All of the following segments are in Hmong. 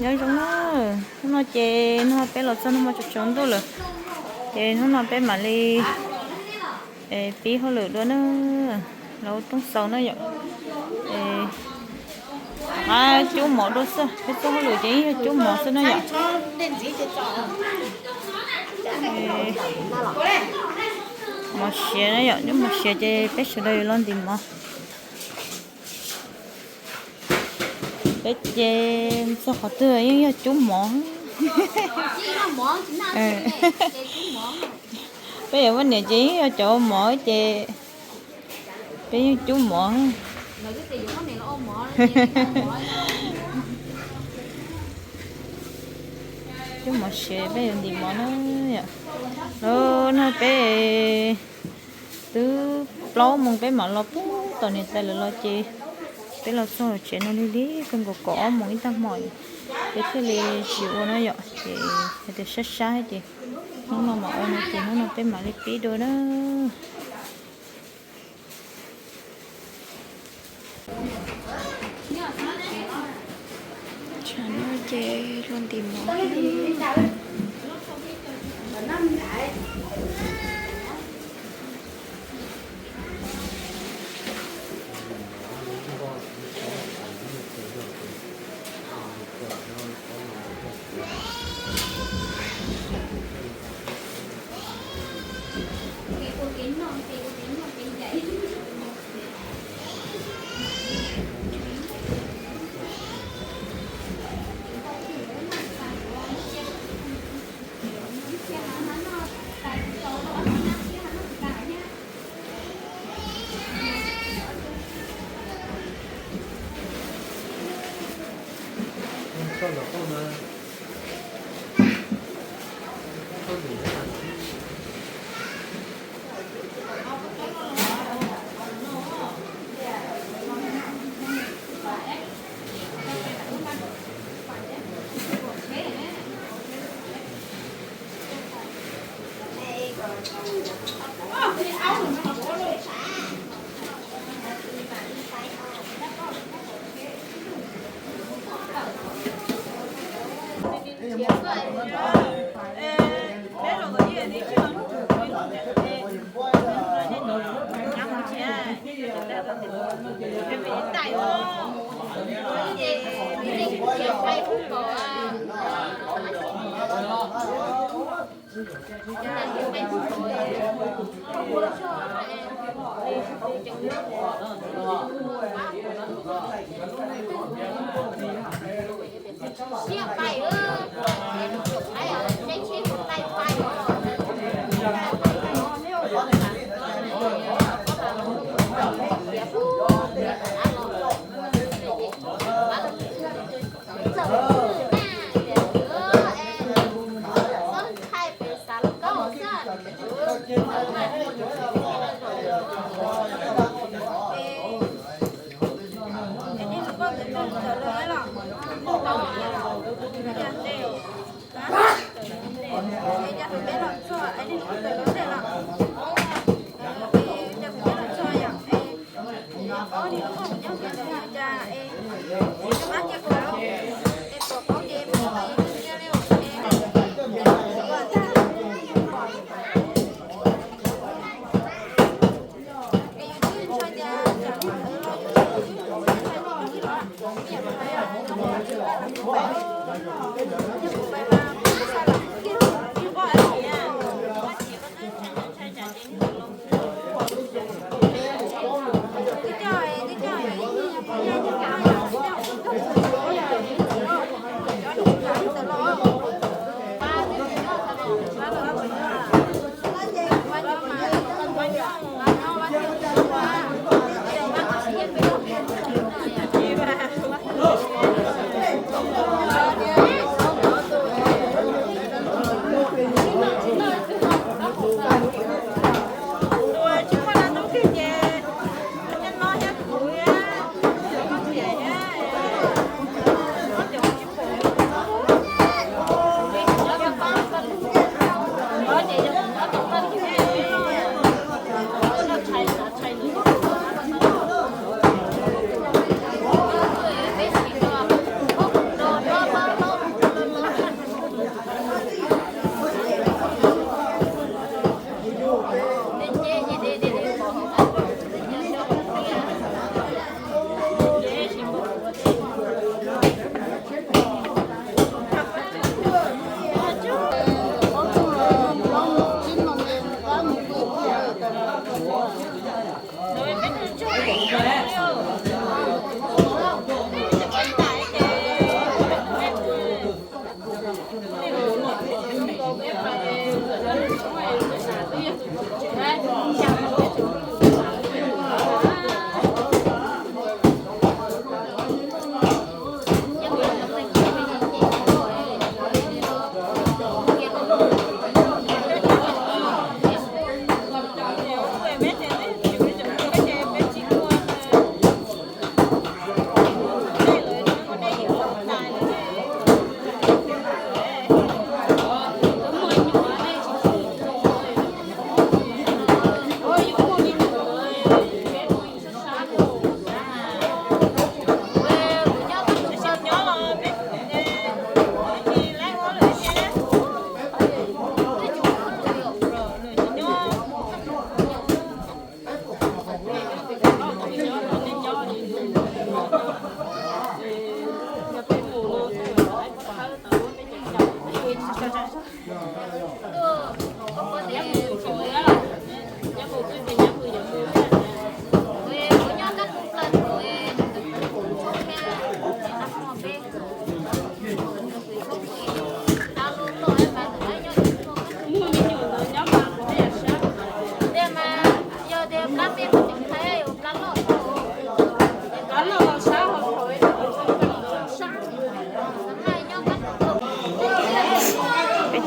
Nyob zoo na, hnub no ces no peb los txog hnub no tsaus ntuj lawm, ces hnub no peb mam li pib hauj lwm dua na, los ua rooj xaus na yom. Cub mov dua xwb, peb txoj hauj lwm ces yeej yog cub mov xwb na yom. Mov siav na yom, cub mov siav ces peb sawv daws yuav los ntim mov. Peb ces txog qhov twg yeej yog cub mov. Peb yuav muaj niam ces yeej yog cov ua mov ces peb yeej cub mov. Cub mov siav peb yuav ntim mov na. Los no peb twb plaub moos peb mam los pub tom niam tais lawv los ces peb los txog tsev no lig lig kawg nkaus kaum ob moos ib tag hmo, peb thiaj li tsis ua na yom. Ces hais tias sab sab ces hnub no mam ua no ces hnub no peb mam li pib dua na. Tsam no ces los ntim mov.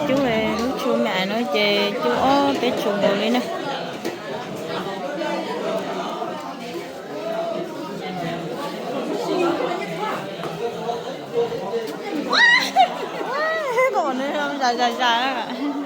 Cub lub tsu me ais no ces cub ob peb tsu nkaus li na. Zais zais zais.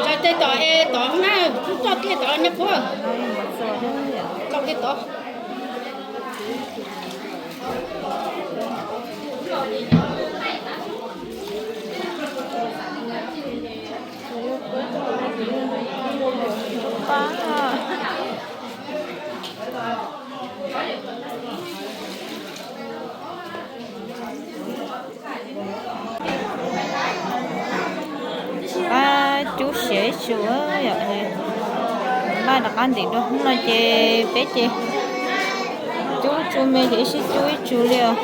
Coj tej tod es tod na, coj kiag tod nyab puab. Coj kiag tod. Pab cub siav ib tsu, yog npaj rov qab ntim dua. Hnub no ces peb ces cub tsu me ces ib sib cub ib tsu li os.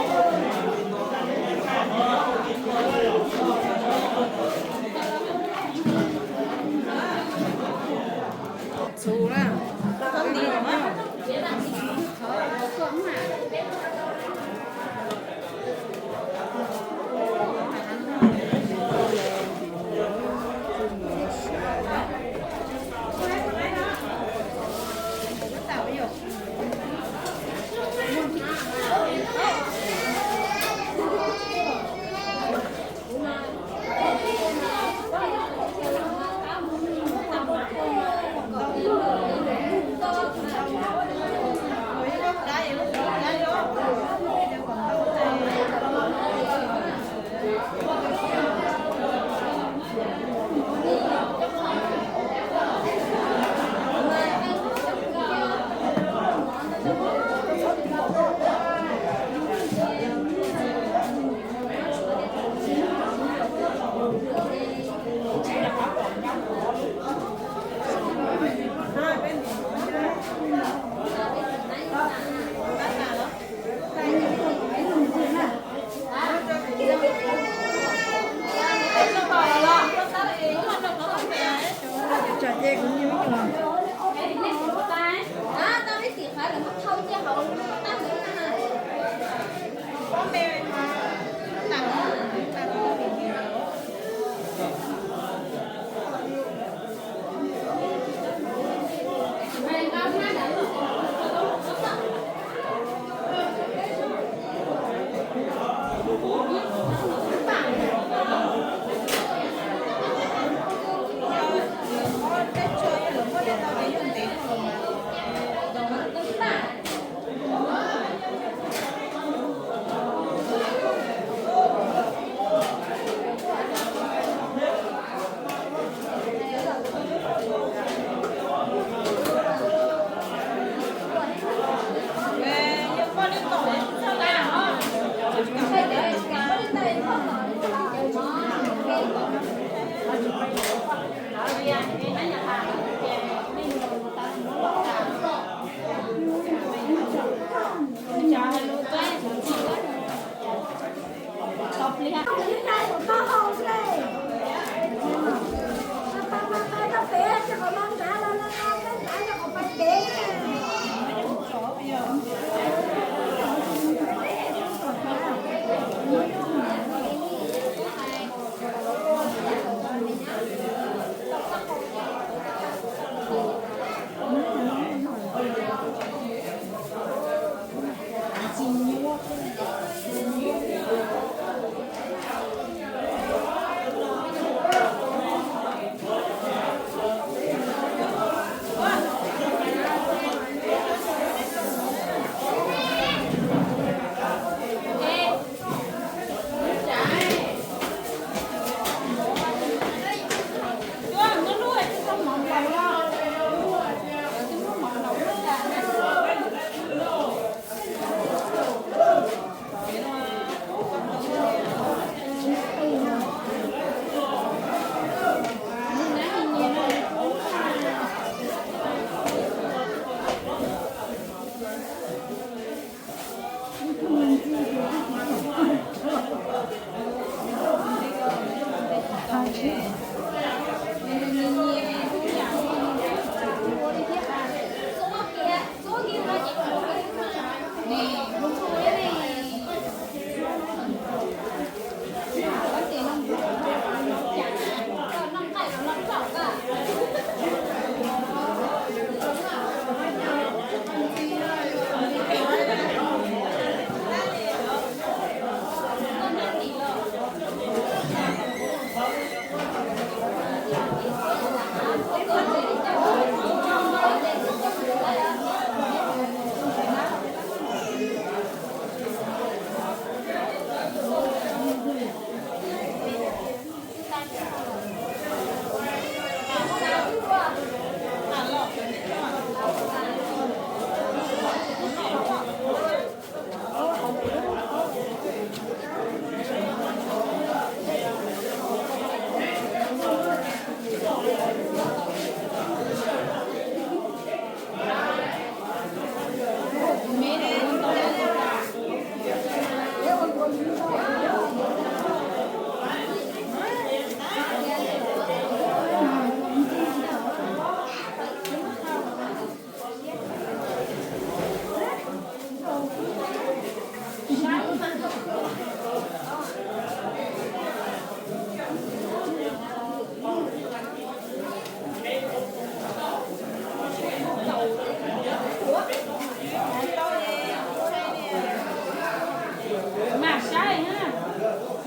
Mam saib na,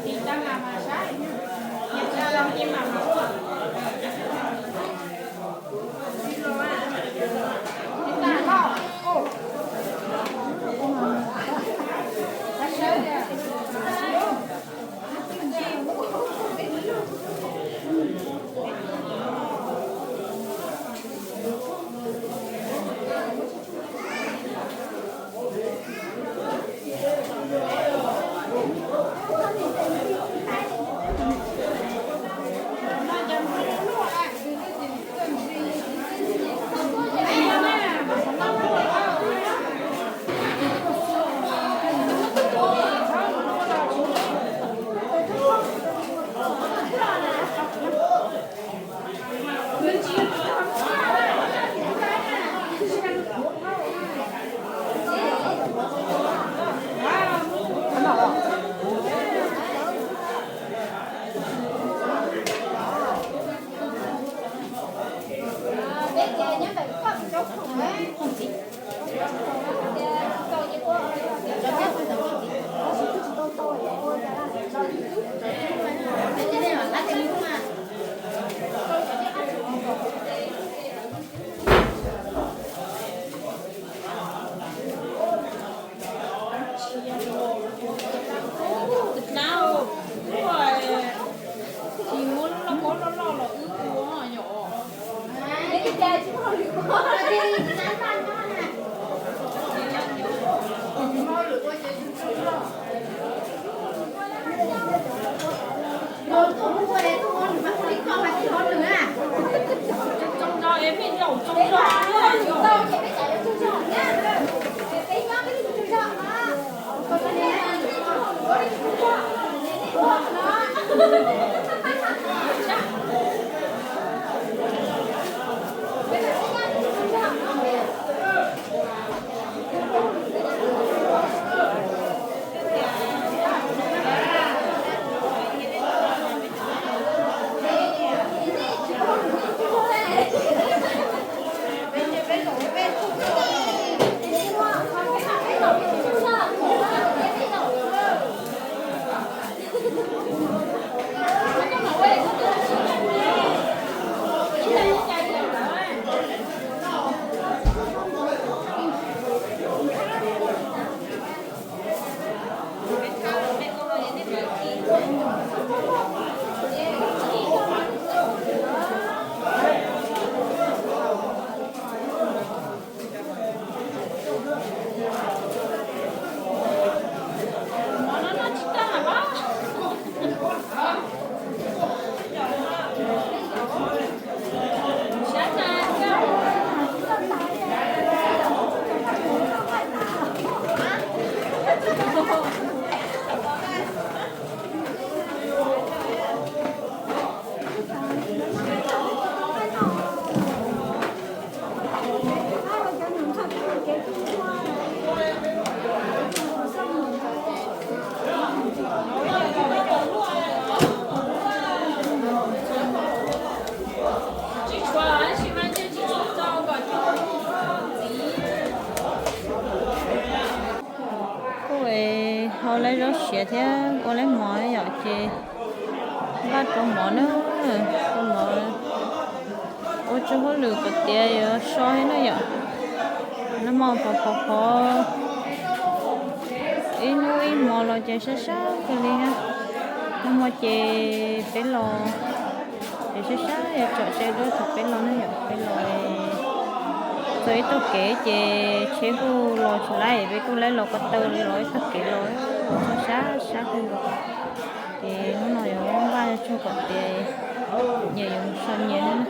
tiv tag mam saib, tiv tag los ces mam ua. Kuj hau lawv zaub siav thiab ua lawv mov yom, ces npaj rau mov na, rau mov ua txuj hauj lwm kom tiav yuav so thiab na yom. Nag hmo phov phov phov ib hnub ib hmo los ces sab sab kawg li na. Nag hmo ces peb los, ces sab sab yuav tsom tsev rau thaum peb los na yom, peb los txog ib tog kev ces tsheb kuj los tsis laib, peb kuj laib los ko taw li los ib tog kev los, sab sab kawg. Ces hnub no yuav npaj tsuag kom tiav, nyias yuav mus so nyias na.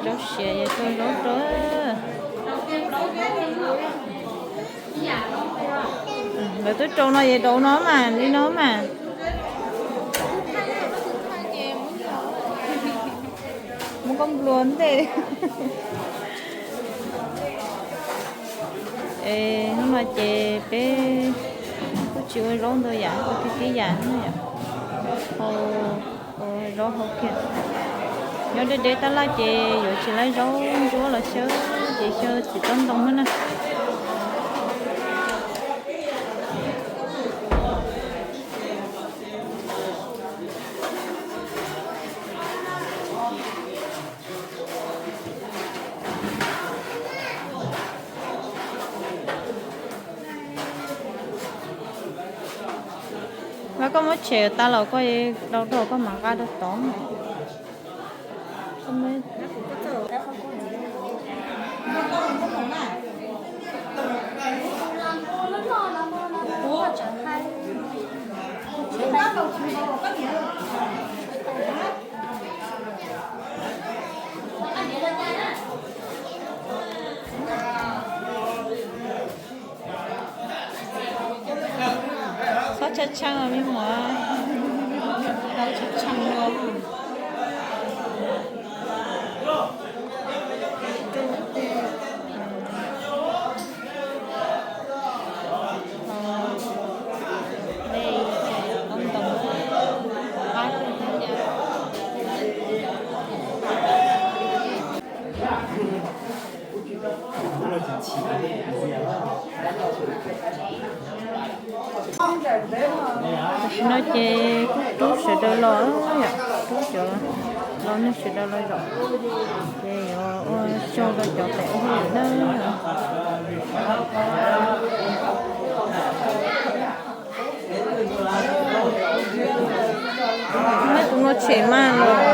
Zaub siav yuav tso zaub rau. Lawv twb rau no es rau no mas, li no mas. Muab koj nplua ntej. Es hnub no ces peb kuj tsis ua zaub ntau yam, ua tib tib yam, hau zaub hau kiag. Nyob deb deb tab laj ces yuav tsis laib zaub ntsuab los xyaw, ces xyaw txiv tob ntoo xwb na. Mas koj muab tshem tas los koj rau rau koj mam nqa rau tod. Txhob tshee tshee os me muam, txhob tshee tshee os. Tam sim no ces kuj rub sawv daws los, rub cov laus neeg sawv daws los zaum, ces yuav ua show rau cov pem ua hauj lwm na. Muab tus no tshem mas los.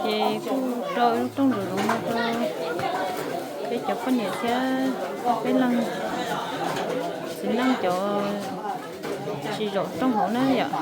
Ces kuj rau ib lub rooj nraum zoov no rau peb cov poj niam thiab peb leeg txiv neej cov tsis zaum rooj hauv na yom.